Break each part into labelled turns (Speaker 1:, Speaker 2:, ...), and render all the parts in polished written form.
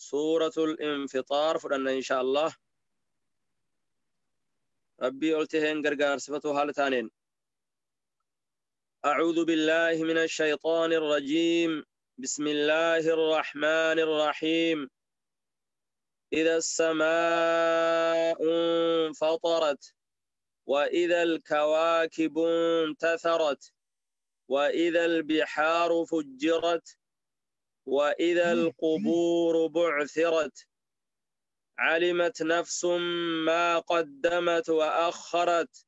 Speaker 1: Suuratul Infixaar fudhanna insha Allah. Rabbii ol taheen gargaarsifatu haala taaneen. أعوذ بالله من الشيطان الرجيم بسم الله الرحمن الرحيم إذا السماء انفطرت وإذا الكواكب انتثرت وإذا البحار فجرت وإذا القبور بعثرت علمت نفس ما قدمت وأخرت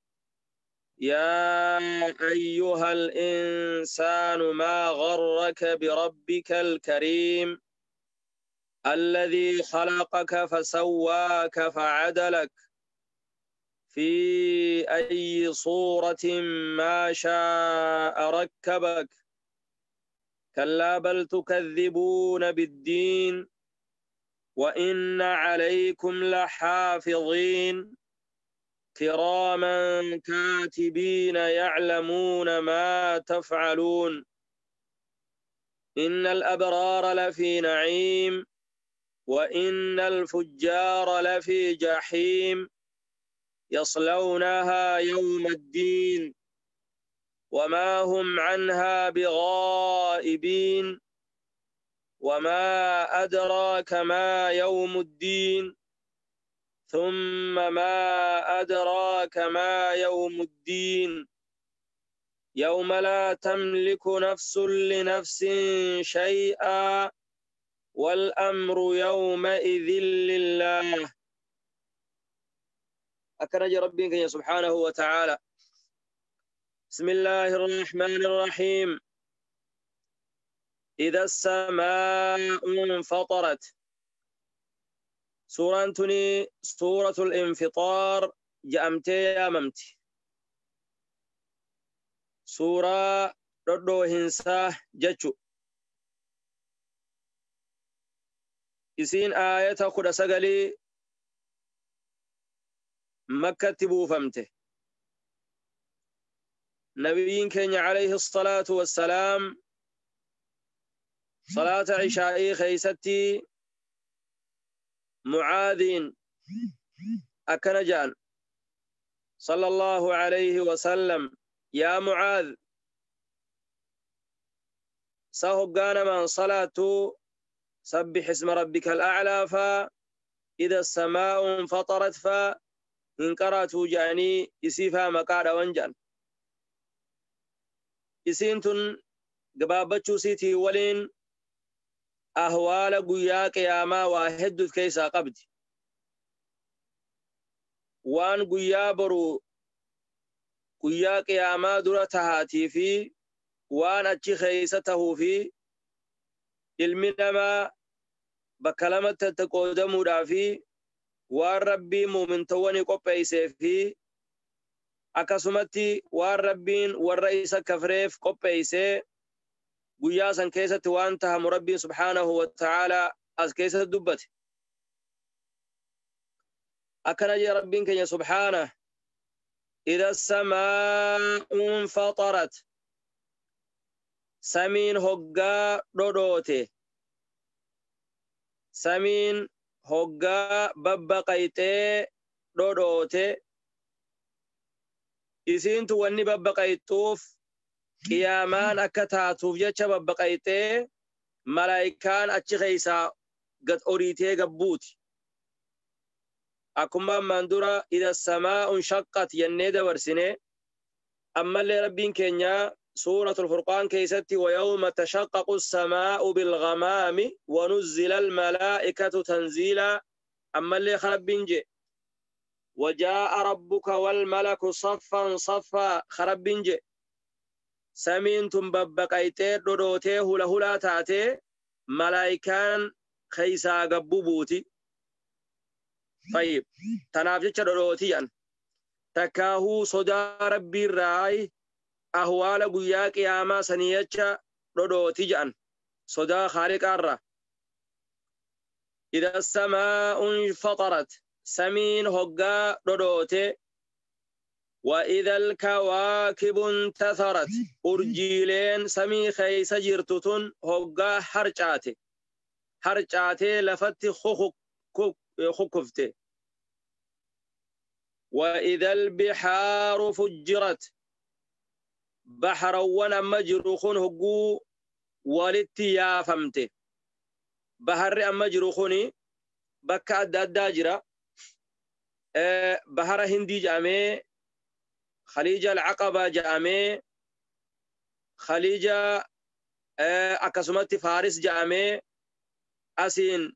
Speaker 1: يا أيها الإنسان ما غرك بربك الكريم الذي خلقك فسواك فعدلك في أي صورة ما شاء ركبك كلا بل تكذبون بالدين وإن عليكم لحافظين كراما كاتبين يعلمون ما تفعلون إن الأبرار لفي نعيم وإن الفجار لفي جحيم يصلونها يوم الدين وما هم عنها بغائبين وما أدراك ما يوم الدين ثم ما أدراك ما يوم الدين يوم لا تملك نفس لنفس شيئا والأمر يومئذ لله. أكرج ربك سبحانه وتعالى. بسم الله الرحمن الرحيم. إذا السماء انفطرت. سورة تني سورة الانفطار جأمتي يا ممتي. سورة ردو هنسا جتشو. isiin aayata 19 makkatti buufamte. Nabiyyiin keenya alayhi salaatu wassalaam salaata ishaa'ii keeysatti Mucaadiin akkana jedhan sallallahu alayhi wasallam, yaa Mucaad, sa hoggaanamaan salaatu سبح اسم ربك الأعلى فا إذا السماء انفطرت فا إن قرأت جاني إسيفا مقاد وانجان. إسينتن قبابتشو سيتي ولين أهوال قيا قياما واحد كيسا قبد وان قيا برو قيا قياما درتهاتي في وان أتشي خيسته في ilmi bakka lamatti qodamuudhaa fi waan rabbii muumintawwanii qopheessee fi akkasumatti waan rabbiin warra isa kafreef qopheessee guyyaa san keessatti waan tahamu rabbiin subhaanahu wa ta'aalaa as keessatti dubbate. Akkana jee rabbiin keenya subhaana, idha samaa'u infatarat, samiin hoggaa dhodhoote, samiin hoggaa babbaqayxee dhodhoote. Isiintu wanni babbaqayxuuf qiyaamaan akka taatuuf jecha babbaqayxee malaayikaan achi keeysaa gad oriitee gabbuuti. Akkuma ammaan dura idha samaa'u inshaqqat jennee dabarsine, ammallee rabbiin keenya سورة الفرقان كيستي ويوم تشقق السماء بالغمام ونزل الملائكة تنزيلا. أما اللي خرب بنجي وجاء ربك والملك صفا صفا خرب بنجي سمينتم ببقيتي دودوتي هلا هلا تاتي ملائكان خيسا قبوبوتي. طيب تنافجت دودوتي تكاهو صدا ربي الرأي أهوال guyyaa qiyaamaa sanii jecha dhodhooti jedhan sodaa khaaliqaarra. Idha samaa'u infatarat, samiin hoggaa dhodhoote. Wa idha alkawaakibu intatharat, urjiileen samii keeysa jirtu tun hoggaa harcaate. harcaatee lafatti kukufte. وإذا البحار فجرت بحروان أما جروخون هقو walitti yaafamte. Baharri amma jiru kuni bakka adda addaa jira. Bahara Hindii jedhamee, Khaliija Al-Aqabaa jedhamee, Khaliija akkasumatti Faaris jedhamee, asiin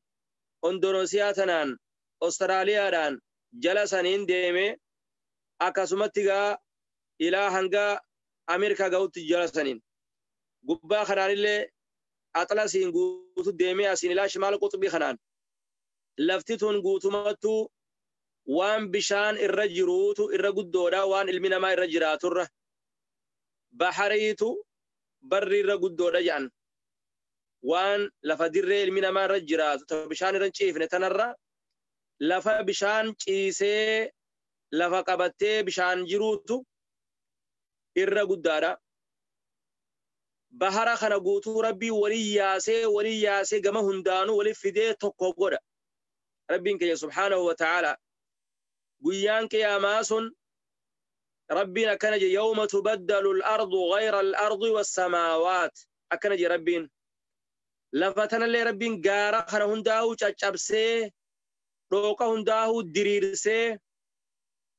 Speaker 1: Indoneesiyaa tanaan Awustiraaliyaadhaan jala saniin deemee akkasumatti gaa ilaa hanga Ameerikaa ga'utti jala saniin. Gubbaa kanaanillee Atlasiin guutu deemee asiin ilaa shimaala quxubii kanaan. Lafti tun guutumattuu waan bishaan irra jiruutu irra guddoodha, waan ilmi namaa irra jiraaturra. Bahariitu barri irra guddoodha jedhan. Waan lafa dirree ilmi namaa irra jiraatu ta bishaan irra ciifne tanarra lafa bishaan ciisee lafa qabattee bishaan jiruutu irra guddaadha. Bahara kana guutuu Rabbii walii yaasee gama hundaanuu walii fidee tokko godha. Rabbiin keenya subhaanahu wa ta'ala guyyaan qiyaamaa sun Rabbiin akkana jedhe, yawma tubaddalu al-ardu ghayra al-ardi was-samaawaat. Akkana jedhe Rabbiin. Lafa tanallee Rabbiin gaara kana hundaa'uu caccabsee dhooqa hundaa'uu diriirsee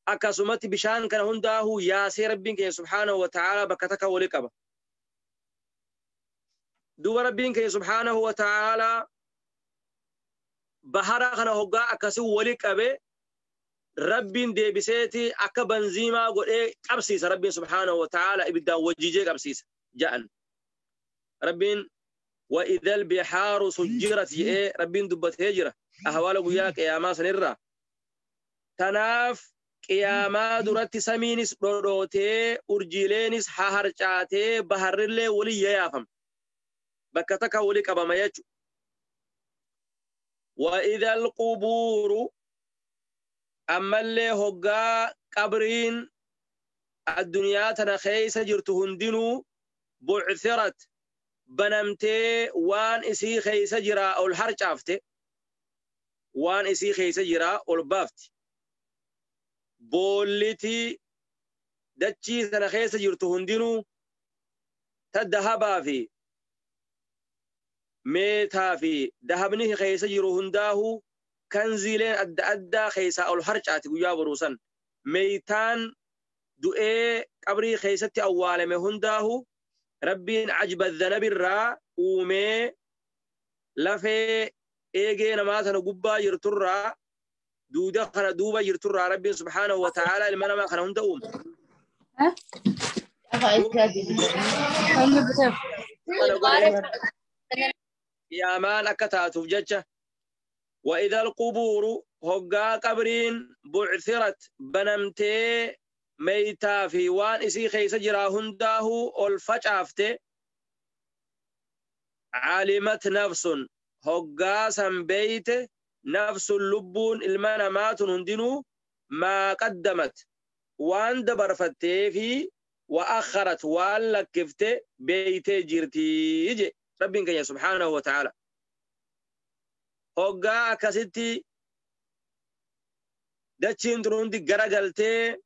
Speaker 1: akkasumatti bishaan kana hundaa'uu yaasee Rabbiin keenya subhaanahu wa ta'ala bakka takka walii qaba. Duuba Rabbiin keenya subhaanahu wa ta'ala bahara kana hoggaa akkasii walii qabe Rabbiin deebiseeti akka banziimaa godhee qabsiisa. Rabbiin subhaanahu wa ta'ala ibiddaan wajjijee qabsiisa ja'an. Rabbiin wa idhal bihaaru sujjirat jedhee Rabbiin dubbatee jira ahwaala guyyaa qiyaamaa sanirraa. Tanaaf qiyaamaa duratti samiinis dhodhootee urjiileenis haharcaatee baharrillee walii yayaafama. Bakka takka walii qabama jechuudha. Wa idhal qubuuru ammallee hoggaa qabriin addunyaa tana keessa jirtu hundinuu bu'thirat banamtee waan isii keessa jiraa ol harcaafte, waan isii keessa jiraa ol baafti. Boollitii dachii tana keessa jirtu hundinuu ta dahabaa fi meetaa fi dahabni keessa jiru hundaahuu kanziileen adda addaa keessaa ol harcaati guyyaa boruusan. Meeytaan du'ee qabrii keessatti awwaalame hundaahuu Rabbiin ajba dhanabirraa uumee lafee eegee namaa sana gubbaa jirturraa duuda kana duuba jirturraa Rabbiin subhaanahu wa ta'ala ilma namaa kana hunda uume. Qiyaamaan akka taatuuf jecha. وإذا القبور هقا قبرين بعثرت بنمتي ميتا في وان إسي خيس جرا هنداه الفجافت علمت نفس هقا سنبيت نفس اللبون المنامات هندنو ما قدمت وان دبرفت في وأخرت وان لكفت بيت جرتي ربك سبحانه وتعالى. Hoggaa akkasitti dachiin tun hundi garagaltee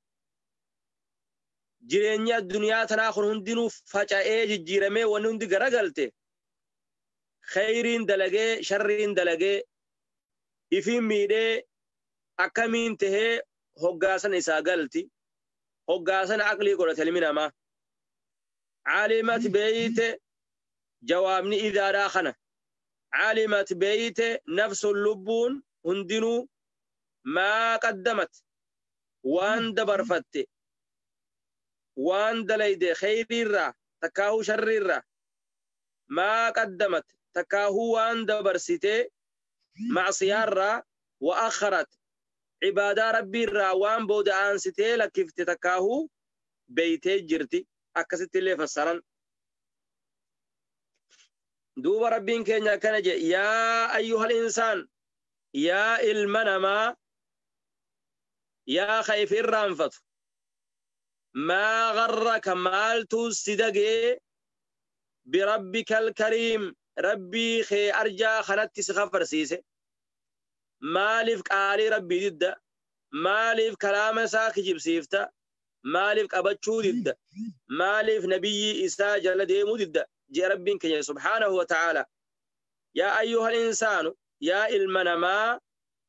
Speaker 1: jireenya addunyaa tanaa kun hundinuu faca'ee jijjiiramee wanni hundi garagalte khayriin dalagee sharriin dalagee ifiin miidhee akkamiin tahee hoggaasan isaa galti hoggaasan aqlii godhate ilmi namaa. Caalimat beeyte jawaabni idaadhaa kana. علمت بيت نفس اللبون هندنو ما قدمت وان دبرفت وان دليد خير الرا تكاهو شر الرا ما قدمت تكاهو وان دبرسيت معصية الرا وأخرت عبادة ربي الرا وان بود آنستي لكفت تكاهو بيت جرتي أكست اللي فسرا. دوب ربين كينيا كنجي يا أيها الإنسان يا المنما يا خيف الرانفت ما غرك مالتو سدقي بربك الكريم Rabbii kee arjaa kanatti si kafarsiise? Maaliif qaalii Rabbii didda? Maaliif kalaama isaa kijibsiifta? Maaliif qabachuu didda? Maaliif nabiyyii isaa jala deemuu didda? Jee Rabbiin keenya subhaanahu wa ta'aala. Yaa ayyuhal insaanu, yaa ilma namaa,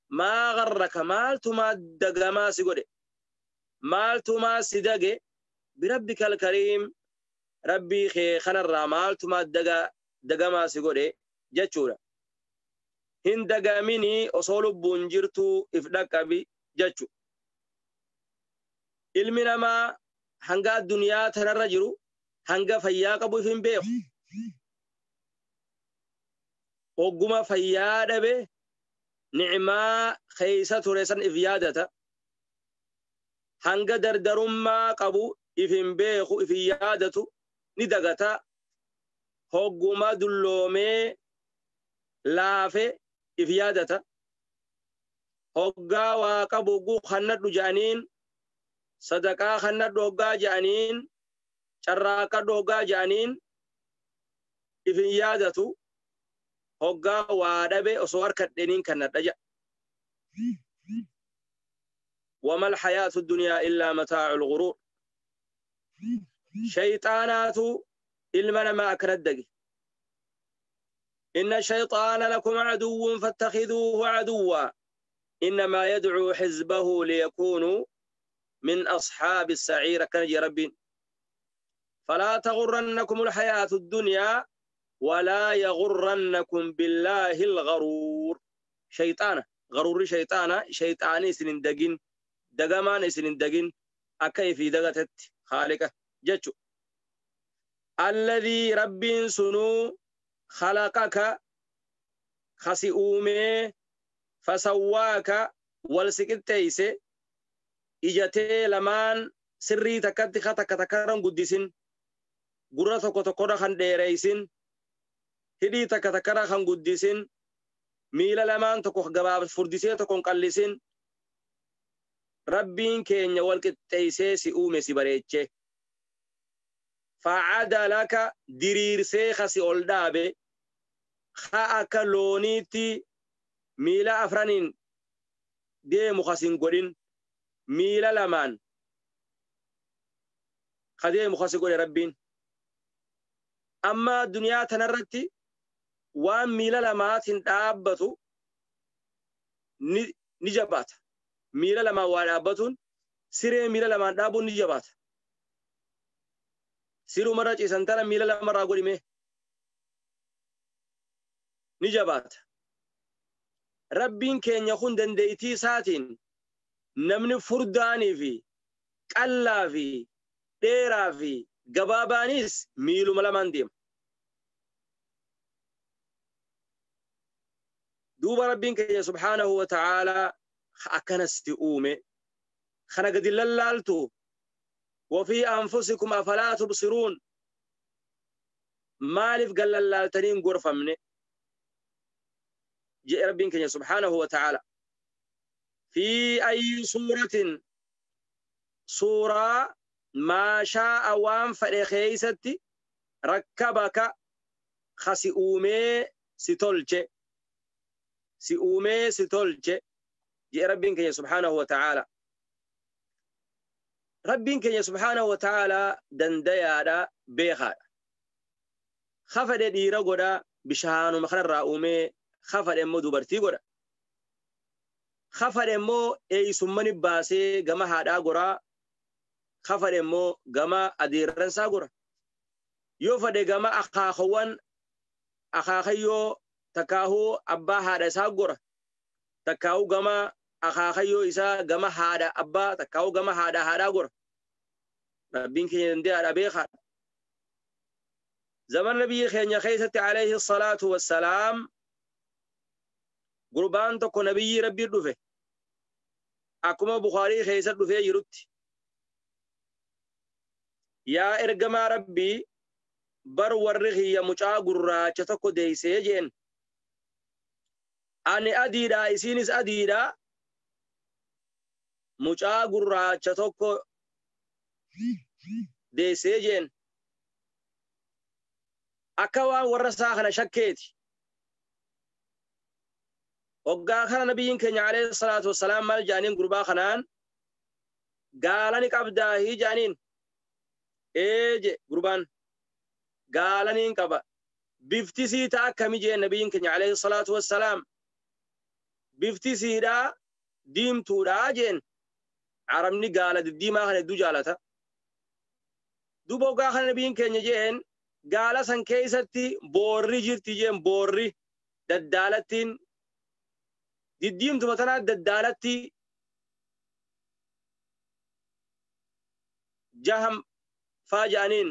Speaker 1: maa garraka, maaltumaa dagamaa si godhe? Maaltumaa si dage? Birabbikal kariim, Rabbii kee kanarraa maaltumaa dagamaa si godhe jechuudha. Hin dagaminii osoo lubbuun jirtuu if dhaqqabi jechu. Ilmi namaa hanga addunyaa tanarra jiru hanga fayyaa qabu if hin beeku. Hogguma fayyaa dhabe ni'maa keessa ture san if yaadata. Hanga dardarummaa qabu if hin beeku, if hin yaadatu, ni dagata. Hogguma dulloomee laafe if yaadata. Hoggaa waa qabu hogguu kannadhu ja'aniin, sadaqaa kannadhu hoggaa ja'aniin, carraaqadhu hoggaa ja'aniin if hin yaadatu. Hoggaa waa dhabe osoo harkadheeniin kannadha ja'a. وما الحياة الدنيا إلا متاع الغرور. شيطانات إلمنا ما أكردك. إن الشيطان لكم عدو فاتخذوه عدوا إنما يدعو حزبه ليكونوا من أصحاب السعير. كان يا ربي فلا تغرنكم الحياة الدنيا ولا يغرنكم بالله الغرور. شيطانة غرور شيطانة شيطاني سنين دقين دقمان سنين دقين أكيف دقتت خالقة جتشو. الذي رب سنو خلقك خسئومي فسواك والسكتيس إجتي لمان سري تكت خطك تكرم قدسين قرة تكرة خن ديريسين هدي تكتكرة خن قدسين ميلا لمان تكو جباب فردسية تكون قلسين ربين كين والكتيسي سئومي سبريتشي فعدلك درير سيخسي أولدابي خاك لونيتي ميلا أفرانين دي مخاسين قولين ميلا لمان خدي مخاسي قولي ربين. أما الدنيا تنرتي وان ميلا لمات دابتو نجبات ميلا لما وادابتون سيري ميلا لما دابو نجبات سيرو مرة سنتنا ميلا لما راغولي مي نجبات. ربين كين يخون دنديتي ساتين نمني فرداني في قلا في ديرا في قبابانيس ميلو ملمان ديم. دوب ربين كين سبحانه وتعالى أكنستي أومي خنقد للالتو وفي أنفسكم أفلا تبصرون. مالف قال للالتنين غرفة مني جاء ربين كين سبحانه وتعالى في أي صورة صورة ما شاء وان فرخيستي ركبك خسئومي ستولجي سئومي ستولجي جاء ربين كين سبحانه وتعالى. ربين كين سبحانه وتعالى دنديادا بيخا خفد ديرا غدا بشانو مخرر راومي خفد امو دوبرتي غدا خفد امو اي سمني باسي غما هادا غورا خفد امو غما اديرنسا غورا يو فد غما اخاخوان اخاخيو تكاهو ابا هادا سا غورا تكاهو غما اخاخيو اسا غما هادا ابا تكاهو غما هادا هادا غورا. ربين كين دنديادا بيخا زمن نبي خينيا خيست عليه الصلاة والسلام قربان تكو نبي ربي دفه أكما بخاري خيست دفه يرد يا إرجما ربي بر ورخي مچا غراچ تكو ديسه جين أني أديدا إسينس أديدا مچا غراچ تكو ديسه جين. Akka waan warra isaa kana shakkeeti. Hoggaa kana nabiyyiin keenya alayhi salaatu wassalaam maal jedhaniin gurbaa kanaan gaala ni qabdaahii jedhaniin. Ee je gurbaan gaala niin qaba. Bifti sii ta'a akkami jeen nabiyyiin keenya alayhi salaatu wassalaam. Bifti siidhaa diimtuudhaa jeen. Arabni gaala diddiimaa kana hedduu jaalata. Duuba hoggaa kana nabiyyiin keenya jeen gaala san keessatti boorri jirti jeen boorri daddaalattiin diddiimtuma tanaa daddaalatti jaham faa jedhaniin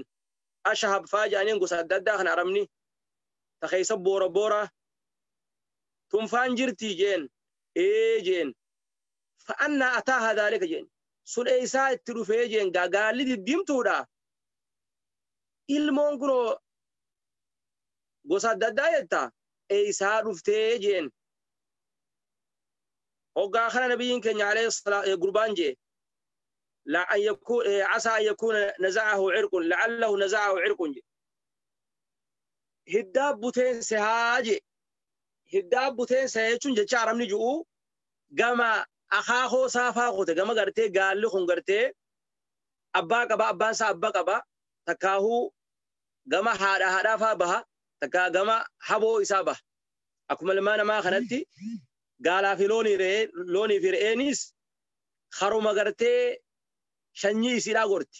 Speaker 1: ashahab faa jedhaniin gosa adda addaa kana arabni ta keessa boora boora tunfaan jirti jeen ee jeen fa'annaa ataahaa dhaalika jeen sun eeysaa itti dhufee jeen gaalli diddiimtuudha. Ilmoon kunoo gosa adda addaa jetta eeysaa dhuftee jeen. Hoggaa kana nabiyyiin keenya alayhi salaatu gurbaan jee la an yakun asa an yakuna naza'ahu irqun la'allahu naza'ahu irqun je. Hiddaa buteense haa je. Hiddaa buteense jechuun jecha arabni ju'u gama akaakoo saafaa kute gama gartee gaalli kun gartee abbaa qaba abbaan isaa abbaa qaba takkaahuu gama haadha haadhaa faa baha takkaa gama haboo isaa baha. Akkuma ilmaa namaa kanatti gaalaa fi loonii fi re'eenis haruma gartee sanyii isiidhaa gorti.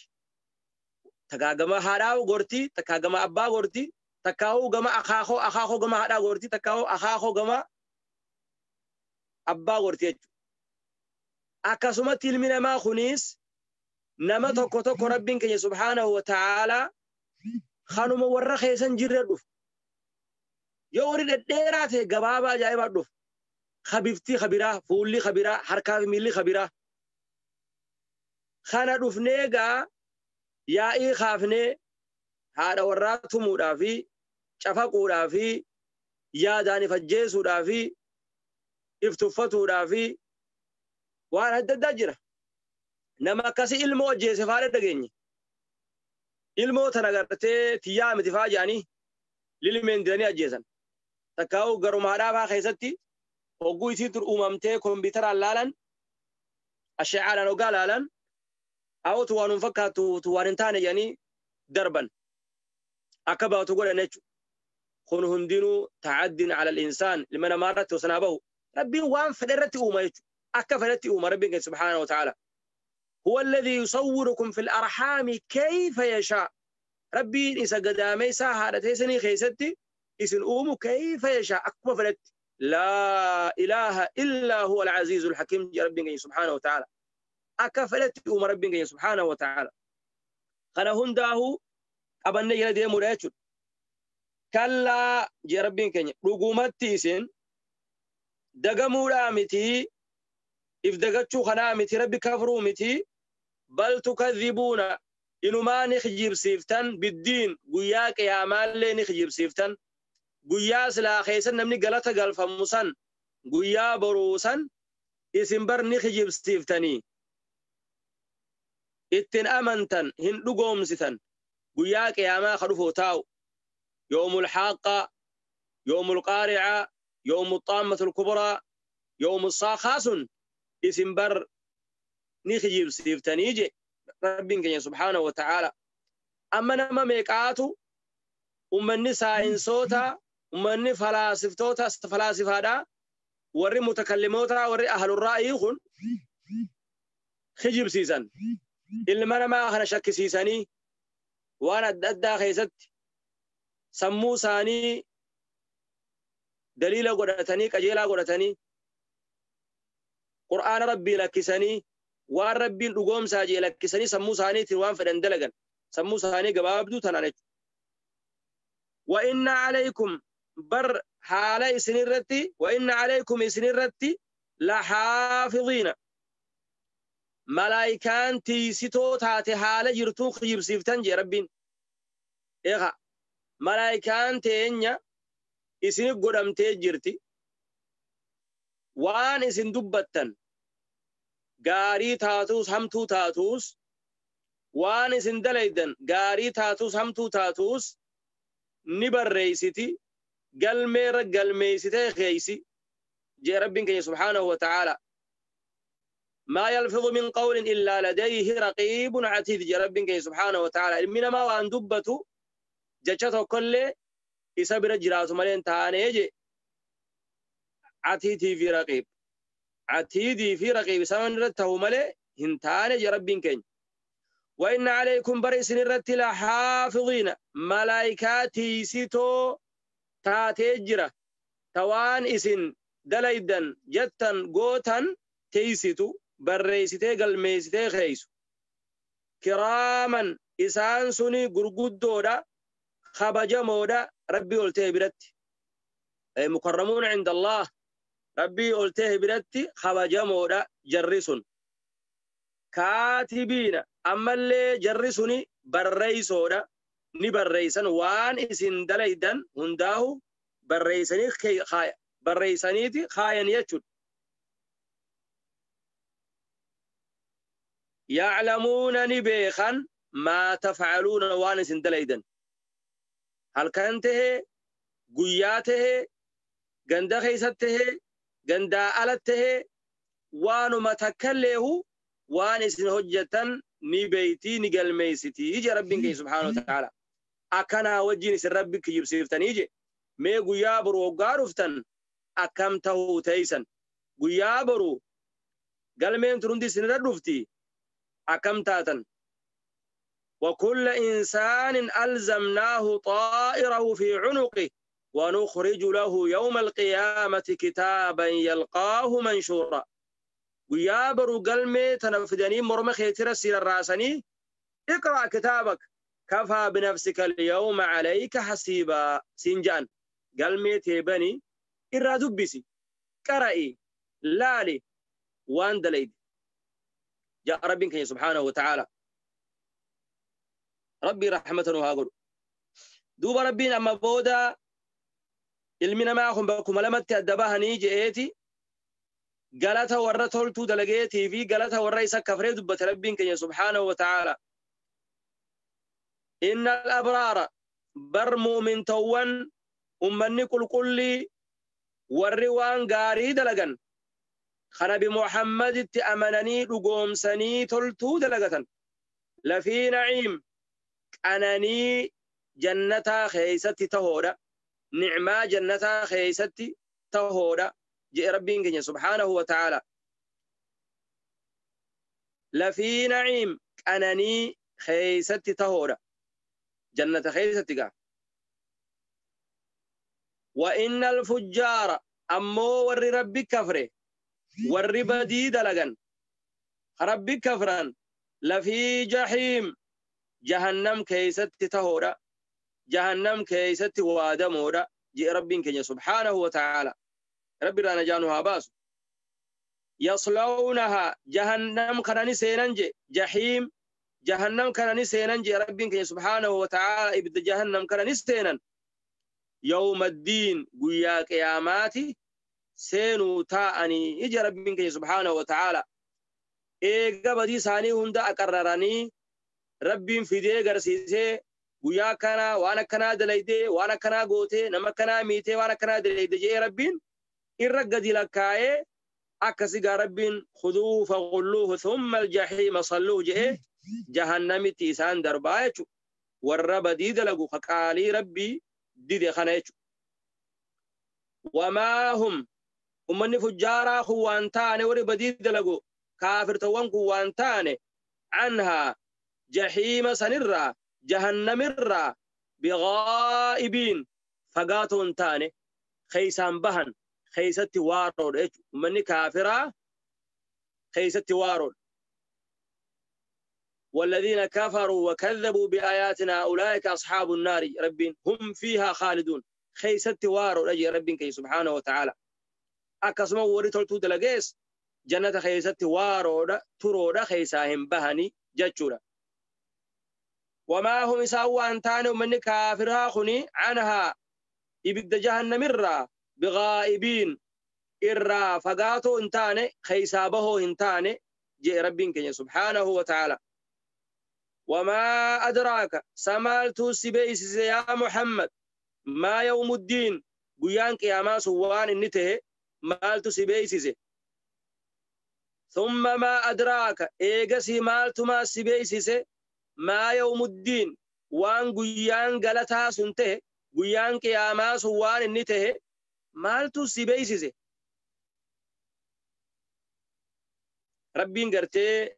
Speaker 1: Takkaa gama haadhaa gorti, takkaa gama abbaa gorti, takkaahuu gama akaakoo akaakoo gama haadhaa gorti, takkaahuu akaakoo gama abbaa gorti jechuudha. Akkasumatti ilmi namaa kunis nama tokko tokko rabbiin keenya subhaanahu wa ta'aalaa kanuma warra keessan jirre dhufu. Yoo warri dhedheeraa ta'e gabaabaa ajaa'ibaa dhufu. Habifti kabiraa, fuulli kabiraa, harkaa fi miilli kabiraa. Kana dhufnee gaa yaa'ii kaafnee haadha warraa tumuudhaa fi cafaquudhaa fi yaadaan if ajjeesuudhaa fi if tuffatuudhaa fi waan adda addaa jira. Nama akkasii ilmoo ajjeese faadha dhageenye. Ilmoo tana gartee tiyyaa miti faa jedhanii lilmeen diranii ajjeesan. Takkaa'uu garuma haadhaa faa keessatti hogguu isiin tun uumamtee kompiitaraan laalan asheecaadhaan hoggaa laalan awwatu waan hin fakkaattu waan hin taane jedhanii darban. Akka baatu godhan jechuudha. Kun hundinuu ta'addin ala al-insaan ilma namaa irratti osoo bahu rabbiin waan fedhe irratti uuma jechuudha. Akka fedhetti uuma rabbiin keenya subhaanahu wa ta'ala. هو الذي يصوركم في الأرحام كيف يشاء. ربي إذا قدامي ساهرتي سني خيستي إسن أومو كيف يشاء أكبر فلت. لا إله إلا هو العزيز الحكيم ربي سبحانه وتعالى. أكفلت أم ربي سبحانه وتعالى. خنا هنداه أبني يلدي مريتشل. كلا جي ربي كني رجومتي إسن دقمو رامتي إفدقتشو خنامتي ربي كفرومتي بل تكذبون إنو ما نخجيب سيفتن بالدين قياك يا مال لي نخجيب سيفتن قيا سلا خيسن نمني غلطة غلفموسن قيا بروسن اسم بر نخجيب سيفتني اتن أمنتن هن لقومستن قياك يا ما خلفو تاو يوم الحاقة يوم القارعة يوم الطامة الكبرى يوم الصاخاس اسم بر نخجيب سيفتني جي ربين سبحانه وتعالى. أما نما ميقاتو أمني ساينسوتا أمني فلاسفتوتا فلاسفادا وري متكلموتا وري أهل الرأي خن خجيب سيسان اللي ما أخنا شك سيساني وانا أدى خيست سمو ساني دليل قدرتني كجيلا قدرتني قرآن ربي لكساني waan rabbiin dhugoomsaa jee lakkisanii sammuu isaaniitiin waan fedhan dalagan sammuu isaanii gabaabduu tanaan jechuudha. Wa inna alaykum bar haala isinirratti wa inna alaykum isinirratti la haafiziina malaayikaan tiisitoo taate haala jirtuu kijibsiiftan jee rabbiin. Eegaa malaayikaan teenya isinif godhamtee jirti waan isin dubbattan gaarii taatus hamtuu taatus waan isin dalaydan gaarii taatus hamtuu taatus Ni barreessiti galmeerra galmeessitee keeysi jee Rabbiin keenya subhaanahu wa ta'aala. Maa yalfidu min qawlin illaa ladayhi raqiibun catiid jee Rabbiin keenya subhaanahu wa ta'aala. Ilmi namaa waan dubbatu jecha tokkollee isa bira jiraatu malee hin taanee jee. Catiidii fi raqiib. Catiidii fi raqiib isaan irratti ta'u malee hin taane jee Rabbiin keenya. وإن عليكم برئس الرت لحافظين ملائكاتي ستو تاتجرة توان إسن دليدا جتا غوتا تيستو برئيستي قلميستي خيسو كراما إسان سني غرغدودا خبجمودا ربي قلته برت أي مكرمون عند الله ربي قلته برت خبجمودا جرسون كاتبين ammallee jarri suni barreeysoodha ni barreeysan waan isin dalaydan hundaahu barreeysanii barreeysaniiti kaayan jechuudha. Yaclamuuna ni beekan maa tafcaluuna waan isin dalaydan halkan tahee guyyaa tahee ganda keeysat tahee gandaa alat tahee waanuma takkalleehu waan isin hojjetan ni beeyti ni galmeessiti je Rabbiin keenya subhaanahu wa ta'aala. Akkanaa wajjin isin Rabbi kijibsiiftanii je mee guyyaa boru hoggaa dhuftan akkam tahuu teeysan guyyaa boru galmeen tun hundi isinirra dhufti akkam taatan. وكل إنسان ألزمناه طائره في عنقه ونخرج له يوم القيامة كتابا يلقاه منشورا. guyyaa boru galmee tana fidanii morma keetira si rarraasanii اقرأ كتابك كفى بنفسك اليوم عليك حسيبا سنجان galmee teebanii irraa dubbisi qara'i laali waan dalayde jaa Rabbiin keenya subhaanahu wa ta'aala. Rabbii rahmata nu haa godhu. Duuba Rabbiin amma booda ilmi namaa kun bakkuma lamatti adda bahanii je'eeti galata warra toltuu dalageetii fi galata warra isa kafree dubbate Rabbiin keenya subhaanahu wa ta'aala. Inna al-abraara bar mu'mintowwan ummanni qulqullii warri waan gaarii dalagan kan Nabi Muhammaditti amananii dhugoomsanii toltuu dalagatan lafii naciim qananii jannataa keeysatti tahoodha nicmaa jannataa keeysatti tahoodha jee Rabbiin keenya subhaanahu wa ta'aala. Lafii naciim qananii keeysatti tahoodha jannata keeysatti gaa. وإن الفجار أمو ور ربي كفره ور بدي دلغن ربي كفران لفي جحيم جهنم كيست تهورا جهنم كيست وادمورا جي ربي كنيا سبحانه وتعالى. ربي رانا جانوها باس يصلونها جهنم كناني سيننجي جحيم جهنم كناني سيننجي ربي كنيا سبحانه وتعالى إبد جهنم كناني سينن يوم الدين قيا قياماتي سينو تاءني يجي ربك سبحانه وتعالى. إيغا بدي ساني هندا أقررني ربي في دي غرسيسي قيا كنا وانا كنا دليدي وانا كنا غوتي نما كنا ميتي وانا كنا دليدي جي ربين إرقدي لكاي أكسي ربين خذوه فغلوه ثم الجحيم صلوه جي جهنم تيسان دربايتو والرب دي دلقو خقالي ربي dide kana jechuudha. Wamaa hum ummanni fujjaaraa kun waan taane warri badii dalagu kaafirtawwan kun waan taane anhaa jahiima sanirraa jahannamirraa bighaa'ibiin fagaatoo hin taane keeysaan bahan keeysatti waaroodha jechuudha. Ummanni kaafiraa keeysatti waaroodha. والذين كفروا وكذبوا بآياتنا أولئك أصحاب النار رب هم فيها خالدون خيست وارو رجي رب كي سبحانه وتعالى. أكسمو وري تلتو دلقيس جنة خيست وارو ترو خيساهم بهني جتشورا. وما هم يساووا أن تانوا من كافرها خني عنها إبد جهنم الرا بغائبين إرا فقاتو انتاني خيسابه انتاني جي رب كي سبحانه وتعالى. وما أدراك سمالتو سبيس يا محمد Maa yawmuddiin guyyaan qiyaamaa sun waan inni tahe maaltu si beeysise? Thumma maa adraaka eegasii maaltumaa si beeysise? Maa yawmuddiin waan guyyaan galataa sun tahe guyyaan qiyaamaa sun waan inni tahe maaltu si beeysise? Rabbiin gartee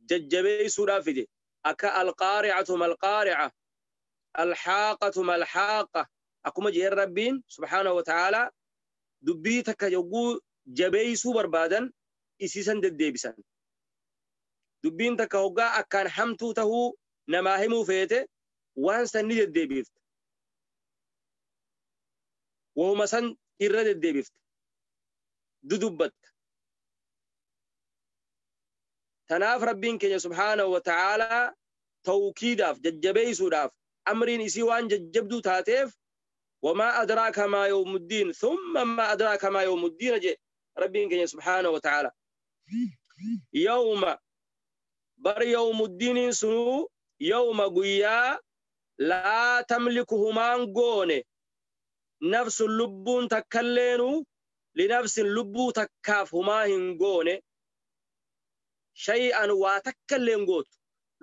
Speaker 1: jajjabeeysuudhaaf fide akka alqaari'atu malqaari'a alhaaqatu malhaaqa akkuma jeen Rabbiin subhaanahu wa ta'aalaa dubbii takka yogguu jabeeysuu barbaadan isiisan deddeebisan. Dubbiin takka hoggaa akkaan hamtuu tahuu namaa himuu feete waan san ni deddeebifta. Wahuma san irra deddeebifta. Dudubbatta. Tanaaf Rabbiin keenya subhaanahu wa ta'aalaa tawkiidaaf jajjabeeysuudhaaf amriin isii waan jajjabduu taateef wamaa adraaka maa yawmuddiin thumma maa adraaka maa yawmuddiin jee Rabbiin keenya subhaanahu wa ta'aalaa. Yawma bar yawmuddiiniin sunuu yawma guyyaa laa tamliku humaan goone nafsun lubbuun takkalleenuu linafsin lubbuu takkaaf humaa hin goone shay'an waa takkalleen gootu.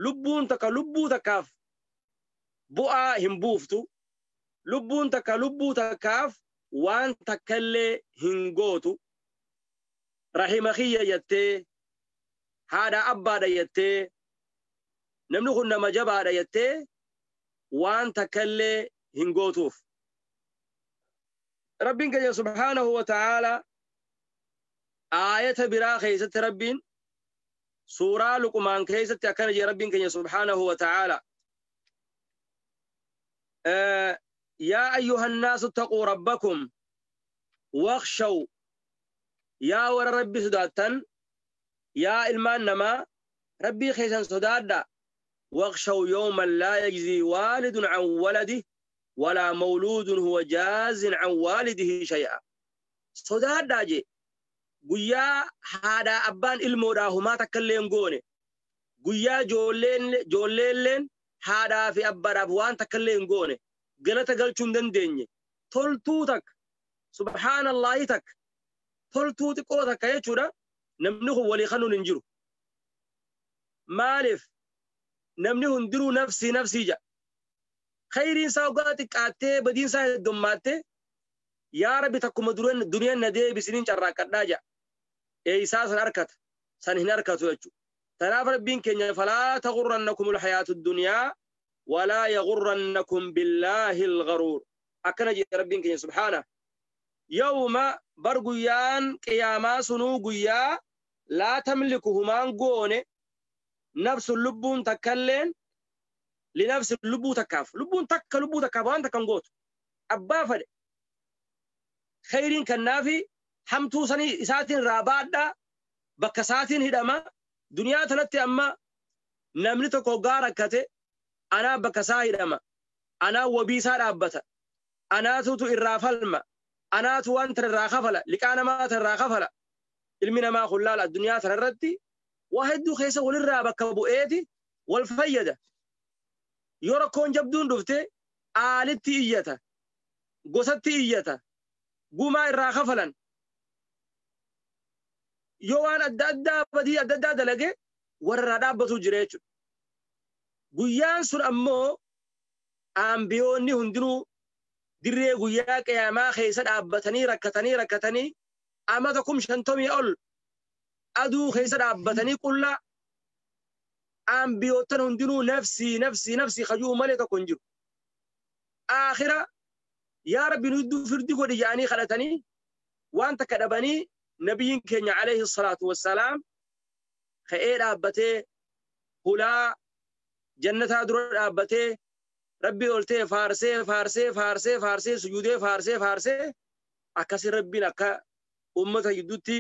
Speaker 1: Lubbuun takka lubbuu takkaaf bu'aa hin buuftu. Lubbuun takka lubbuu takkaaf waan takkallee hin gootu. Rahima kiyya jettee haadha abbaadha jettee namni kun nama jabaadha jettee waan takkallee hin gootuuf. Rabbiin keenya subhaanahu wa ta'aalaa aayata biraa keessatti Rabbiin suuraa Luqmaan keessatti akkana jee Rabbiin keenya subhaanahu wa ta'aalaa yaa ayyuhan naasu ittaquu rabbakum wakhshaw yaa warra Rabbi sodaattan yaa ilmaan namaa Rabbii keessan sodaadha wakhshaw yawman laa yajzii waalidun an waladihi walaa mawluudun huwa jaazin an waalidihi shay'a. Sodaadhaa jee guyyaa haadhaa abbaan ilmoodhaa humaa takkallee hin goone guyyaa joolleelleen haadhaa fi abbaadhaaf waan takkallee hin goone galata galchuu hin dandeenye toltuu takka subhaanallaahi takka toltuu xiqqoo takka jechuudha namni kun walii kanuun hin jiru. Maaliif namni hundiruu nafsii nafsii jedha. Khayriin isaa hoggaa xiqqaattee badiin isaa heddummaattee yaa Rabbi takkuma duniyaan na deebisiniin carraaqqadhaa jedha. Eeysaa san harkata san hin harkatu jechuudha. Tanaaf Rabbiin keenya falaa taghurrannakum alhayaatu dunyaa walaa yaghurrannakum billaahi algharuur. Akkana jedhe Rabbiin keenya subhaana. Yawma bar guyyaan qiyaamaa sunuu guyyaa laa tamliku humaan goone nafsun lubbuun takkalleen linafsi lubbuu takkaaf lubbuun takka lubbuu takkaaf waan takka hin gootu. Abbaa fedhe khayriin kannaafi hamtuu sanii isaatiin irraa baadhaa bakka isaatiin hidhama. Duniyaa tanatti amma namni tokko hoggaa rakkate anaa bakka isaa hidhama, anaa wabii isaa dhaabbata, anaatutu irraa falma, anaatu waan tana irraa kafala, liqaa namaa tana irraa kafala. Ilmi namaa kun laala addunyaa tana irratti waa hedduu keessa walirraa bakka bu'eeti wal fayyada. Yoo rakkoon jabduun dhufte aalitti iyyata, gosatti iyyata, gumaa irraa kafalan. Yoo waan adda addaa badii adda addaa dalage warra irraa dhaabbatu jira jechuudha. Guyyaan sun ammoo ambiyoonni hundinuu dirree guyyaa qiyaamaa keessa dhaabbatanii rakkatanii rakkatanii amata 50,000 ol aduu keessa dhaabbatanii qullaa ambiyootan hundinuu nafsii nafsii nafsii kajuu malee tokko hin jiru. Aakhira yaa Rabbi nu hedduu firdi godhi jedhanii kadhatanii waan takka dhabanii nabiyyiin keenya alayhi salaatu wassalaam ka'ee dhaabbatee hulaa jannataa dura dhaabbatee Rabbii ol ta'e faarsee faarsee faarsee faarsee sujuudee faarsee faarsee akkasi Rabbiin akka ummata gidduutti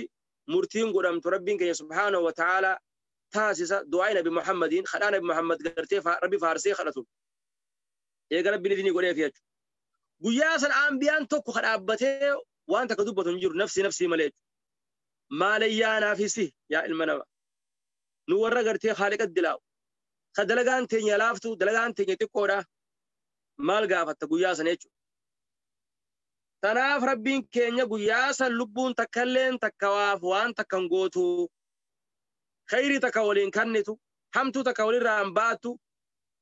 Speaker 1: murtiin godhamtu Rabbiin keenya subhaanahu wa ta'aalaa taasisa. Du'aa Nabi Muhammadiin kadhaa Nabi Muhammad gartee Rabbi faarsee kadhatu eega Rabbiin idinii godheef jechuudha. Guyyaa san ambiyaan tokko kadhaabbatee waan takka dubbatu hin jiru nafsii nafsii malee jechuudha. Maalayyaa naafisi yaa ilma nama nu warra gartee haaliqa dilaa'u ka dalagaan teenya laaftu dalagaan teenya xiqqoodha maal gaafatta guyyaa sana jechuudha. Tanaaf Rabbiin keenya guyyaa san lubbuun takkalleen takka waaf waan takkan gootu khayrii takka waliin kennitu hamtuu takka walirraa hin baattu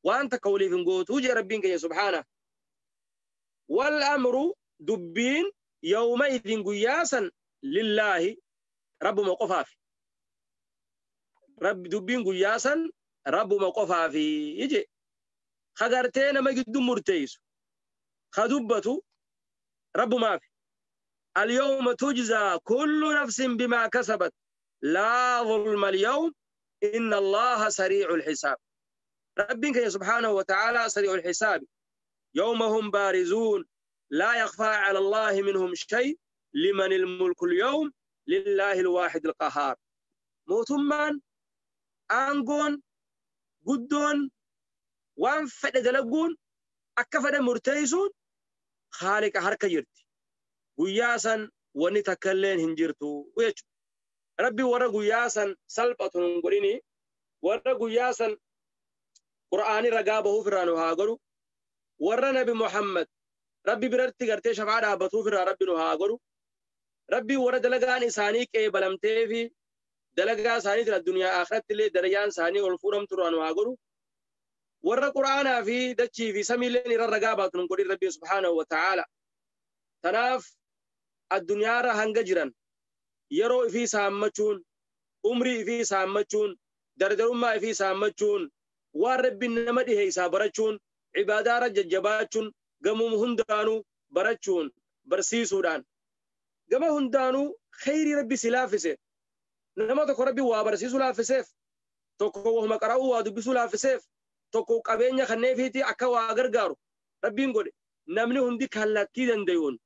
Speaker 1: waan takka waliif hin gootu jee Rabbiin keenya subhaana. Wal amru dubbiin yawma idin guyyaa san lillaahi Rabbuma qofaaf. Rabbi dubbiin guyyaa san Rabbuma qofaafi je. Kagartee nama gidduu murteessu ka dubbatu Rabbumaaf. Al-yawma tujzaa kullu nafsin bimaa kasabat laa zulma al-yawm inna Allaha sariicul hisaab. Rabbiin keenya subhaanahu wa ta'aalaa sariicul hisaabi. Yawma hum baarizuun laa yakhfaa cala Allaahi minhum shay liman il-mulku al-yawm lillaahi al-waahid al-qahhaar. Mootummaan aangoon guddoon waan fedhe dalaguun akka fedhe murteessuun Khaaliqa harka jirti. Guyyaa san wanni takkalleen hin jirtu jechuudha. Rabbi warra guyyaa san salphatu nun godhini, warra guyyaa san Qur'aanii ragaa bahuuf irraa nu haa godhu, warra Nabi Muhammad Rabbi biratti gartee shafaa dhaabbatuuf irraa Rabbi nu haa godhu. Rabbi warra dalagaan isaanii qeebalamtee fi dalagaa isaaniitiin addunyaa akhiratti illee darajaan isaanii ol fuudhamtu irraa nu haa godhu. Warra Qur'aanaa fi dachii fi samiileen irra ragaa baatu nun godhin Rabbiin subhaanahu wa ta'aala. Tanaaf addunyaarra hanga jiran yeroo ifii saammachuun, umrii ifii saammachuun, dardarummaa ifii saammachuun, waan Rabbiin nama dhiheessaa barachuun, ibaadaarra jajjabaachuun, gamuma hundaanuu barachuun, barsiisuudhaan. Gama hundaanuu khayrii Rabbi si laaffise. Nama tokko Rabbi waa barsiisuu laaffiseef, tokko wahuma qara'uu waa dubbisuu laaffiseef, tokko qabeenya kanneefiiti akka waa gargaaru Rabbiin godhe. Namni hundi kallattii danda'uun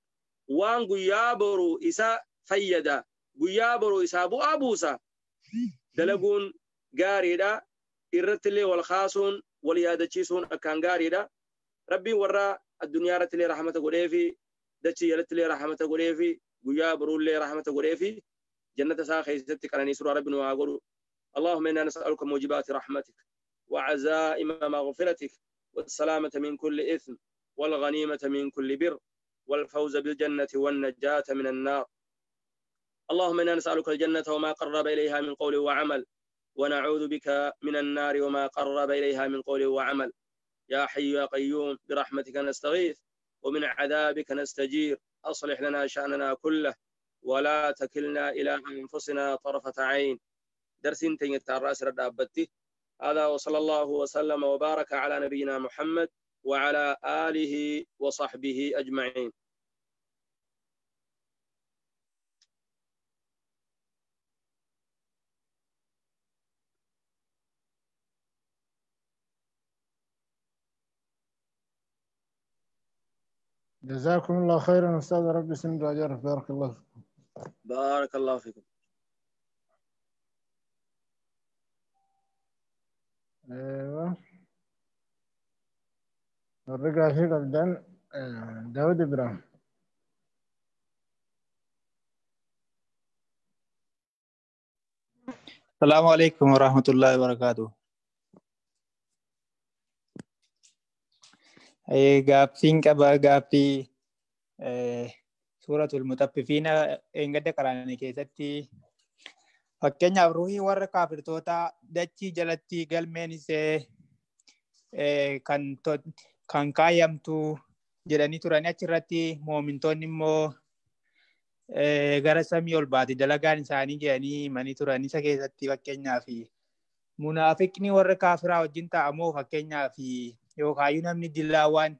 Speaker 1: waan guyyaa boru isa fayyada, guyyaa boru isaa bu'aa buusa dalaguun gaariidha. Irrattillee wal kaasuun, wal yaadachiisuun akkaan gaariidha. Rabbiin warra addunyaa irrattillee rahmata godheefi, dachii jalattillee rahmata godheefi, guyyaa boruullee rahmata godheefi, jannata isaa keessatti qananiisuudha Rabbi nu haa godhu. Allahumma innaa nas'aluka muujibaati rahmatik وعزائم مغفرتك والسلامة من كل إثم والغنيمة من كل بر والفوز بالجنة والنجاة من النار. اللهم إنا نسألك الجنة وما قرب إليها من قول وعمل، ونعوذ بك من النار وما قرب إليها من قول وعمل. يا حي يا قيوم برحمتك نستغيث ومن عذابك نستجير. أصلح لنا شأننا كله ولا تكلنا إلى أنفسنا طرفة عين. درس تنيت الرأس رد. هذا وصلى الله وسلم وبارك على نبينا محمد وعلى آله وصحبه أجمعين.
Speaker 2: جزاكم الله خيرا أستاذ، ربي يسند أجرك. بارك الله فيكم.
Speaker 1: بارك الله فيكم.
Speaker 2: ايوه نرجع فيك ابدا. داود ابراهيم.
Speaker 3: السلام عليكم ورحمة الله وبركاته. Gaaffiin qaba. Gaaffii suuratul mutaffifiina eeggadda qaraanii keessatti fakkeenyaaf ruuhii warra kaafirtoota dachii jalatti galmeen isee kan kaayamtu jedhanii turanii achirratti moomintoonni immoo gara samii ol baate dalagaan isaanii jedhanii himanii turan. Isa keessatti fakkeenyaaf munaafiqni warra kaafiraa wajjin taa'amoo fakkeenyaaf yookaan namni dilaawaan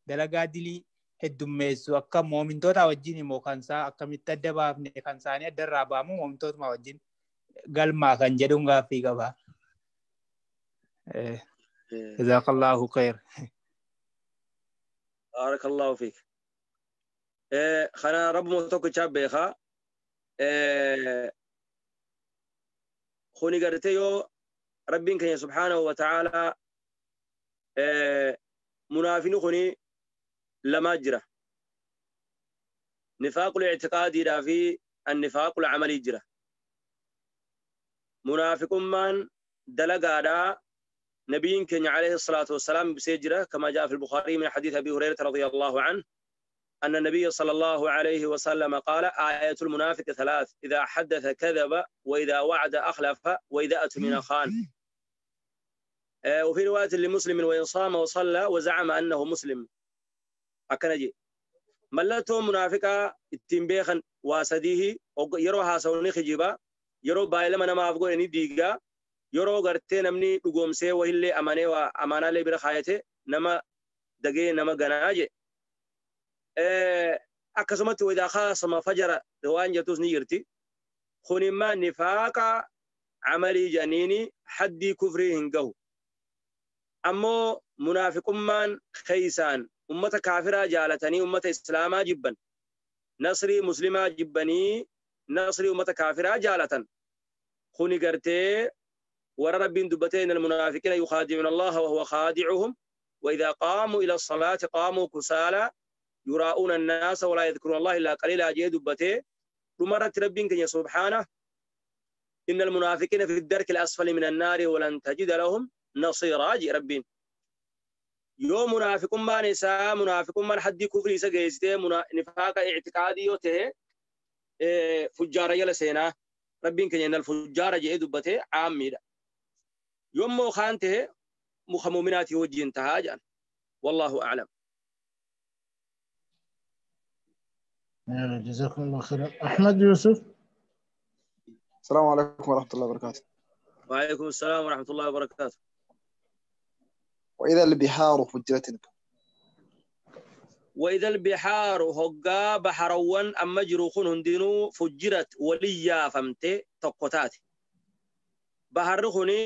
Speaker 3: dalagaa dilii heddummeessu akka moomintoota wajjin immoo kan isaa akkamitti adda baafne kan isaanii adda irraa baamu moomintootuma wajjin galmaa kan jedhuun gaaffii qaba. Jazakallahu khair.
Speaker 1: Barakallahu fiik. Kana Rabbuma tokkicha beekaa. Kuni gartee yoo Rabbiin keenya subhaanahu wa ta'aalaa munaafini kuni lamaa jira. Nifaaqul i'tiqaadiidhaa fi annifaaqul amalii jira. Munaafiqummaan dalagaadhaa نبيين كان عليه الصلاة والسلام بسيجرة كما جاء في البخاري من حديث أبي هريرة رضي الله عنه أن النبي صلى الله عليه وسلم قال آية المنافق ثلاث إذا حدث كذب وإذا وعد أخلف وإذا أتمن خان. وفي رواية لمسلم وإن صام وصلى وزعم أنه مسلم. أكنجي ملته منافقة التنبيخا واسديه يروها سوني خجيبا يرو بايلما نما أفقوني ديقا يرو غرتي نمني لقومسي وهي أماني وأمانا لي برخايته نما دقي نما غناجي. Akkasumatti وإذا خاصم فجر waan jettus ni jirti. Kun immoo nifaaqa camalii jedhaniini haddii kufrii hin gahu. Ammoo munaafiqummaan keeysaan ummata kaafiraa jaalatanii ummata islaamaa jibban, nasrii muslimaa jibbanii nasrii ummata kaafiraa jaalatan. Kuni gartee warra rabbiin dubbatee innal munaafiqiina yukhaadi'uuna Allaha wa huwa khaadi'uhum wa idhaa qaamuu ila salaati qaamuu kusaalaa يراؤون الناس ولا يذكرون الله إلا قليلا جيد دبته دمرت ربك يا سبحانه إن المنافقين في الدرك الأسفل من النار ولن تجد لهم نصيرا. جي ربين يوم منافق ما نساء منافق من حد كفر سجيسته نفاق اعتقادي يوته فجار يلسينا ربك إن الفجار جيد دبته عامي يوم مخانته مخمومنات وجه انتهاجا والله أعلم.
Speaker 2: جزاكم الله خيرا. أحمد يوسف.
Speaker 4: السلام عليكم ورحمة الله وبركاته.
Speaker 1: وعليكم السلام ورحمة الله وبركاته.
Speaker 4: وإذا البحار فجرت.
Speaker 1: وإذا البحار هقا بحروان أما جروخون هندينو فجرت وليا فمتي تقوتات. بحر خوني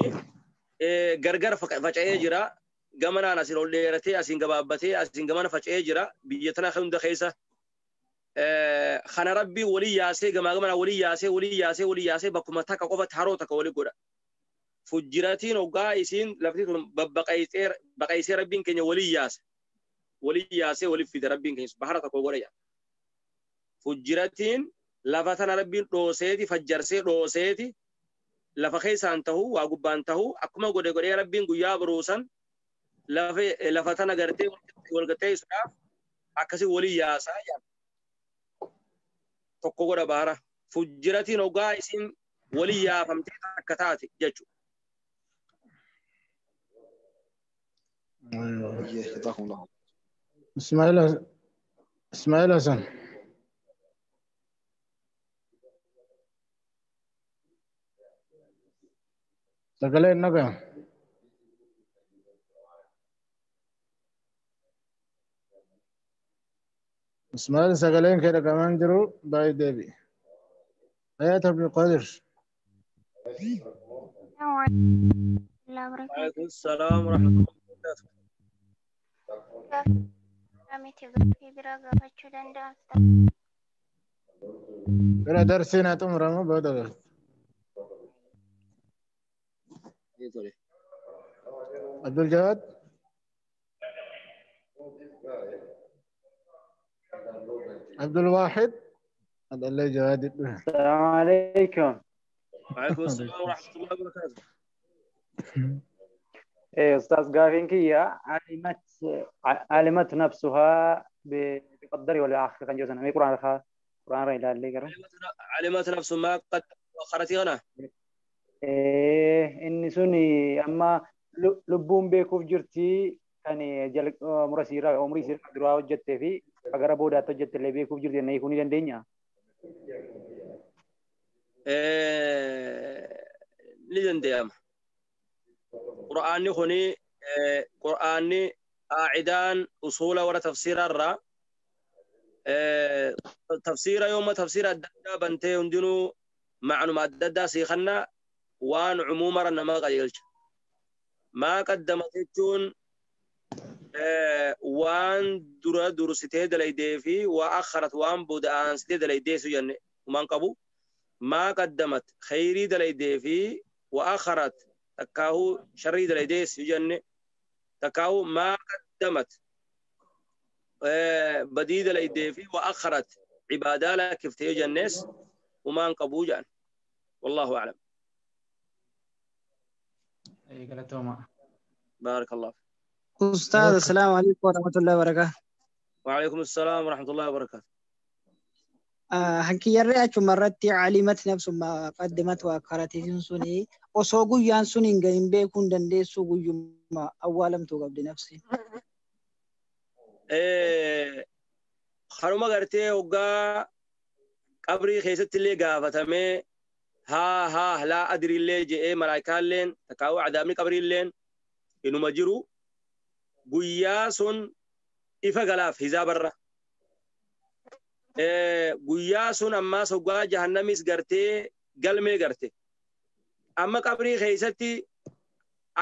Speaker 1: غرغر فجأة جرا جمنا نسير الليرتي أسين جبابتي أسين جمنا فجأة جرا بيتنا خيم دخيسة. خنا ربي ولي ياسي جماعة جماعة ولي ياسي ولي ياسي ولي ياسي بكم تك قفة هروتك ولي جرا فجرتين وقايسين لفتهم بقيسير بقيسير ربين كني ولي ياس ولي ياسي ولي في ربين كني بحرتك وجرا فجرتين لفتنا ربين روسيتي فجرسي روسيتي لفخيس أنتهو وعقب أنتهو أكما جرا جرا ربين جياب روسا لفتنا جرتي والجتي سراف أكسي ولي ياسا يعني tokko godha bahara fujjiratiin hoggaa isin walii yaafamtee takka taate jechuudha.
Speaker 2: Ismail Hassan. Sagalee hin dhagahamu. Ismail sagaleen kee dhagahamaa hin jiru baay'ee deebi'i. Hayat Abdulqaadir.
Speaker 1: وعليكم السلام ورحمة الله وبركاته.
Speaker 2: Bira darsiin haa xumuramu booda galti. Abdul Jawad. عبد الواحد هذا اللي جواد.
Speaker 5: السلام عليكم.
Speaker 1: وعليكم السلام ورحمة الله وبركاته.
Speaker 5: إيه أستاذ قافينكية علمت نفسها بقدر ولا آخر كان جوزنا ما قرآن رخا قرآن رأي لا اللي قرأ
Speaker 1: علمت نفسه ما قد أخرتي غنا.
Speaker 5: إيه إني سني أما لبون بيكوف جرتي كان جل مرسيرة عمري سيرة دروا وجدت في agar booda hojjette illee beekuuf jirti jennee hiikuu ni dandeenya.
Speaker 1: Ni danda'ama. Qur'aanni kuni qur'aanni qaacidaan usuula warra tafsiira irraa tafsiira yooma tafsiira adda addaa bantee hundinuu macnuma adda addaa siikanna waan cumuumara nama qajeelcha. Maa qaddamat jechuun waan dura dursitee dalaydee fi waa akharat waan booda aansitee dalaydee su jenne humaan qabu maa qaddamat khayrii dalaydee fi waa akharat takkaahuu sharrii dalaydee su jenne takkaahuu maa qaddamat badii dalaydee fi waa akharat cibaadaa lakkiftee jennees humaan qabuu jedhan والله أعلم.
Speaker 5: Galatooma.
Speaker 1: بارك الله.
Speaker 6: أستاذ السلام عليكم ورحمة الله وبركاته.
Speaker 1: وعليكم السلام ورحمة الله وبركاته.
Speaker 6: Hankiyyarree achuma irratti calimat nafsumma qaddimat waa karatiin suni osoo guyyaan sun hin gahin beekuu hin dandeessu guyyuma awwaalamtuu qabdi nafsi.
Speaker 1: Haruma gartee hoggaa qabrii keessatti illee gaafatamee haa haa laa adriillee je'ee malaayikaalleen takkaa'uu adaabni qabriilleen inuma jiru guyyaa sun ifa galaaf hizaabarra. Guyyaa sun ammaas hoggaa jahannamis gartee galmee garte. Amma qabrii keessatti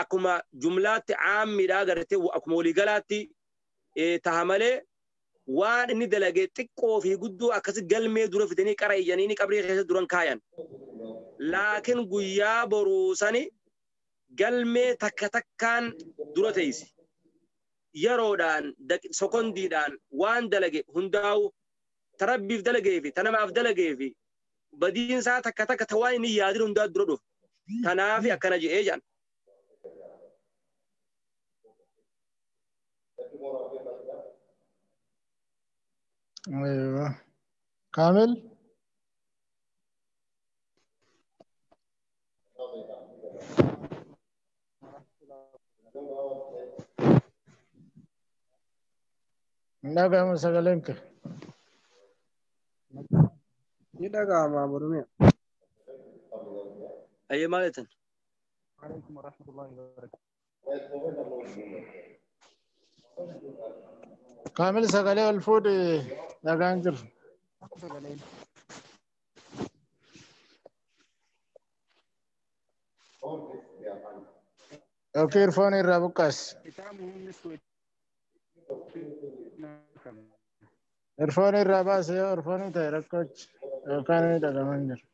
Speaker 1: akkuma jumlaatti caammiidhaa gartee akkuma waliigalaatti taha malee waan inni dalage xiqqoo fi guddoo akkasi galmee dura fidanii qara iyyanii qabrii keessa duran kaayan. Laakiin guyyaa boruu sani galmee takka takkaan dura teessi. Yeroodhaan sekondiidhaan waan dalage hundaa'u tarabbiif dalagee fi tanamaaf dalagee fi badiinsaa takka takka ta waan inni yaadin hundaa dura dhufu. Tanaafi akkana je'ee jedhan.
Speaker 2: أيوة كامل. Dhaga'ama sagaleen kee.
Speaker 4: Ni dhaga'ama Oromiyaa.
Speaker 1: Ayyee maal jettan?
Speaker 4: عليكم ورحمة الله وبركاته.
Speaker 2: Kaamil sagalee ol fuudhi dhagaan jiru.
Speaker 4: Sagaleen.
Speaker 2: Yookiin irfoon irraa buqqaas. Irfoon irraa baase yoo irfoon ta'e rakkoochi yookaan inni dhagaman jiru.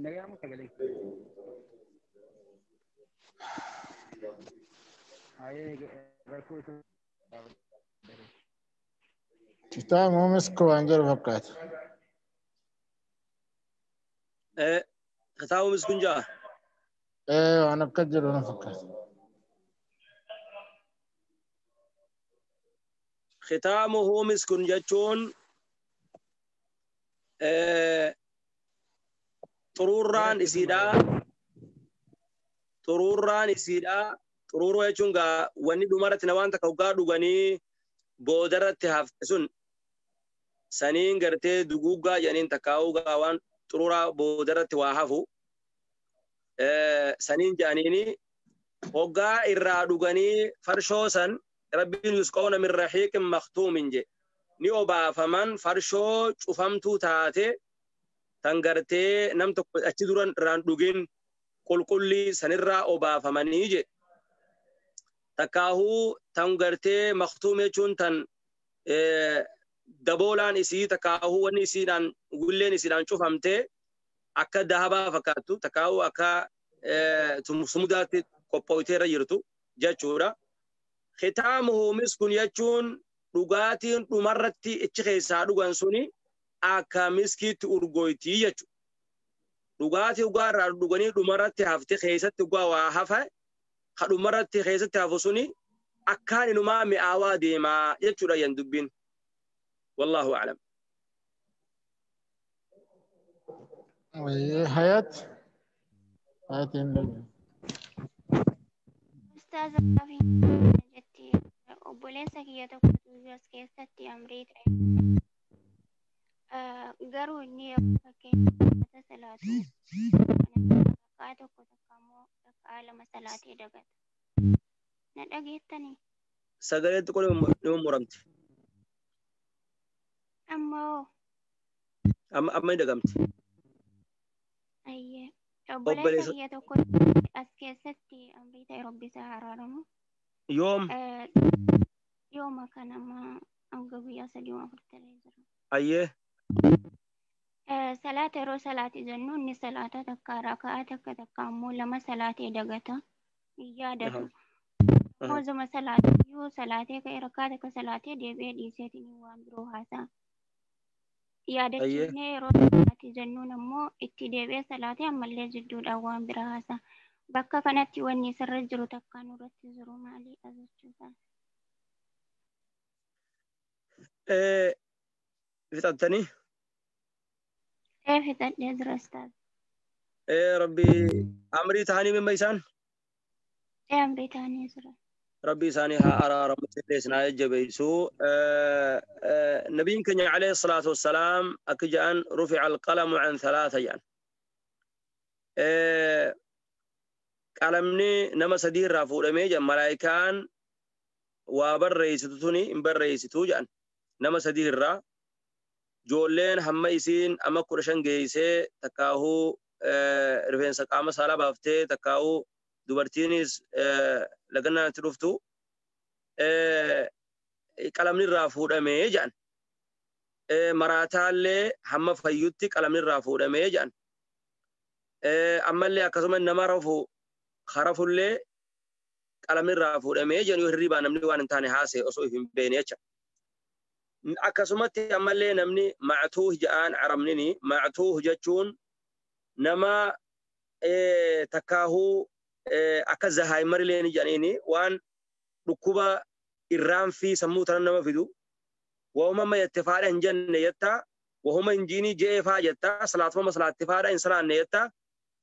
Speaker 4: Dhaga'ama sagalee.
Speaker 2: Kitaaba misku waan jedhu fakkaata.
Speaker 1: Kitaaba miskun ja'a.
Speaker 2: Waan akka jedhu na fakkaata.
Speaker 1: Kitaamuhu miskun jechuun xuruurraan isiidhaa xuruurraan isiidhaa xuruuroo jechuun gaa wanni dhumarratti na waan takka hoggaa dhuganii boodarratti hafte sun saniin gartee duguuggaa jedhaniin takkaa'uu gaa waan xuruuraa boodarratti waa hafu saniin jedhaniini hoggaa irraa dhuganii farshoo san rabbiin yusqoona min rahiiqin maktuumin je ni obaafaman farshoo cufamtuu taate tan gartee nam tokko achi duran irraan dhugin qulqullii sanirraa obaafamanii je takkaahuu tan gartee maktuum jechuun tan daboolaan isii takkaahuu wanni isiidhaan wulleen isiidhaan cufamtee akka dahabaa fakkaattu takkaahuu akka sumudaatti qophooytee irra jirtu jechuudha. Kitaamuhu miskun jechuun dhugaatiin dhumarratti ichi keessaa dhugan suni akka miskiitti urgoytii jechuudha. Dhugaatii dhugaa irraa dhuganii dhumarratti hafte keessatti dhugaa waa hafe ka dhumarratti keessatti hafu suni akkaan inumaa mi'aawaa deemaa jechuudha yan dubbiin. Wallaahu a'lam.
Speaker 2: Hayat. Hayatiin dhaga'a.
Speaker 7: Ustaaza jetti obboleessa kiyya tokkotu as keessatti amrii ta'e. Garuu inni yeroo fakkeenya salaatu rakkaa tokko takka immoo rakkaa lama salaatee dagata. Na dhageettanii?
Speaker 1: Sagalee xiqqoo ni muramti.
Speaker 7: Amma hoo?
Speaker 1: Amma ni dagamti.
Speaker 7: Ayyee. Obboleessa kiyya tokko as keessatti amrii ta'e Rabbi isaa araaramu.
Speaker 1: Yoom?
Speaker 7: Yooma kana amma hanga guyyaa 3 4 ta'ee jira.
Speaker 1: Ayyee.
Speaker 7: Salaata yeroo salaati jennu inni salaata takka raka'aa takka takka ammoo lama salaatee dagata hin yaadatu. Hoozuma salaatee yoo salaatee ka'e rakkaa takka salaatee deebi'ee dhiiseetiin waan biroo haasa'a. Yaadachiifnee yeroo salaati jennuun ammoo itti deebi'ee salaatee ammallee jidduudhaan waan biraa haasa'a. Bakka kanatti wanni isarra jiru takka nurratti jiru maalidha jechuudha.
Speaker 1: Fixattanii?
Speaker 7: Ee fixadhee jira ustaaz.
Speaker 1: Rabbi amrii ta'anii mimma isaan?
Speaker 7: Ee amrii ta'anii jira.
Speaker 1: Rabbi isaanii haa araaramu sirreessinaa jajjabeessu. Nabiin keenya alayhi salaatu wassalaam akka jedhan rufica alqalamu can thalaatha jedhan. Qalamni nama sadii irraa fuudhamee jedhan malaayikaan waa barreessitu tuni hin barreessitu jedhan nama sadii irraa. Ijoolleen hamma isiin amma 15 geessee takkaahuu rifeensa qaama saalaa baaftee takkaahuu dubartiinis lagannaan itti dhuftu qalamni irraa fuudhamee jedhan. Maraataallee hamma fayyutti qalamni irraa fuudhamee jedhan. Ammallee akkasuma nama rafu harafullee qalamni irraa fuudhamee jedhan yoo hirribaa namni waan hin taane haasa'e osoo hin beekne jecha. Akkasumatti ammallee namni mactuuh jedhaan arabnini mactuuh jechuun nama takkaahuu akka zahaayimarillee ni jedhaniini waan dhukkuba irraanfii sammuu tana nama fidu wahuma amma jette faadha hin jenne jetta wahuma hin jiinii je'ee faa jetta salaatuma salaatte faadha hin salaanne jetta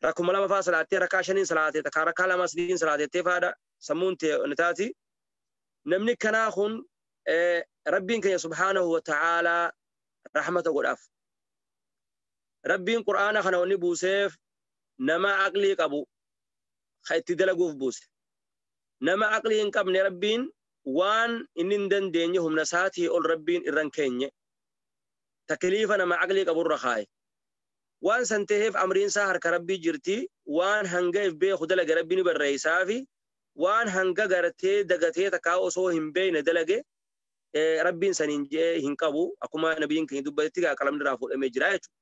Speaker 1: rakkuma lama faa salaattee rakkaa shaniin salaate takkaa rakkaa lama sadiin salaatettee faadha sammuun tee ni taati. Namni kanaa kun Rabbiin keenya subhaanahu wa ta'aalaa rahmata godhaaf. Rabbiin qur'aana kana wanni buuseef nama aqlii qabu ka itti dalaguuf buuse. Nama aqlii hin qabne Rabbiin waan inni hin dandeenye humna isaatii ol Rabbiin irra hin keenye. Takliifa nama aqlii qaburra kaaye. Waan san ta'eef amriin isaa harka Rabbii jirti. Waan hanga if beeku dalage Rabbiin barreessaafi waan hanga gartee dagatee takkaa osoo hin beekne dalage Rabbiin saniin je'ee hin qabu. Akkuma nabiin keenya dubbatetti gaa qalamni irraa fuudhamee jira jechuudha.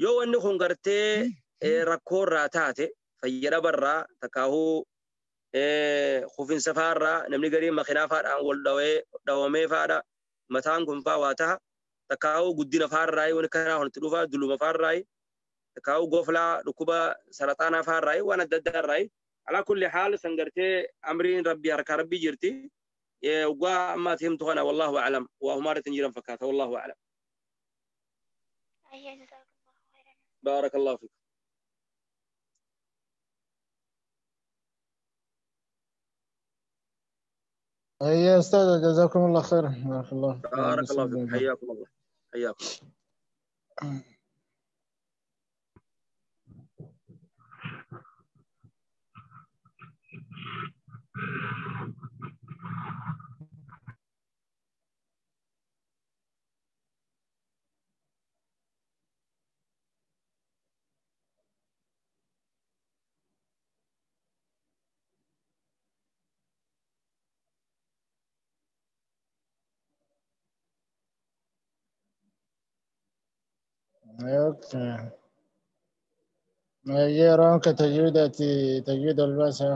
Speaker 1: Yoo wanni kun gartee rakkoo irraa taate fayyadabarraa takkaahuu kufinsa faarraa namni gariin makiinaa faadhaan wal dhawamee faadha mataan kun faa waa taha takkaahuu guddina faarraa wani kanaa walitti dhufa dulluma faarraa takkaahuu goflaa dhukkuba saraxaanaa faarraa waan adda addaa irraa alaa kulli haal san gartee amriin rabbii harkaa rabbii jirti. Waggaa ammaa himtu kana wallahu aclam waa humaaratin jiran fakkaata wallahu aclam. Baarakallahu fiik.
Speaker 2: يا أستاذ جزاكم الله خير. بارك الله فيك.
Speaker 1: بارك الله فيك. حياكم الله. حياكم الله.
Speaker 2: okay. Yeroon ka tajwiidati tajwiid ol baasa.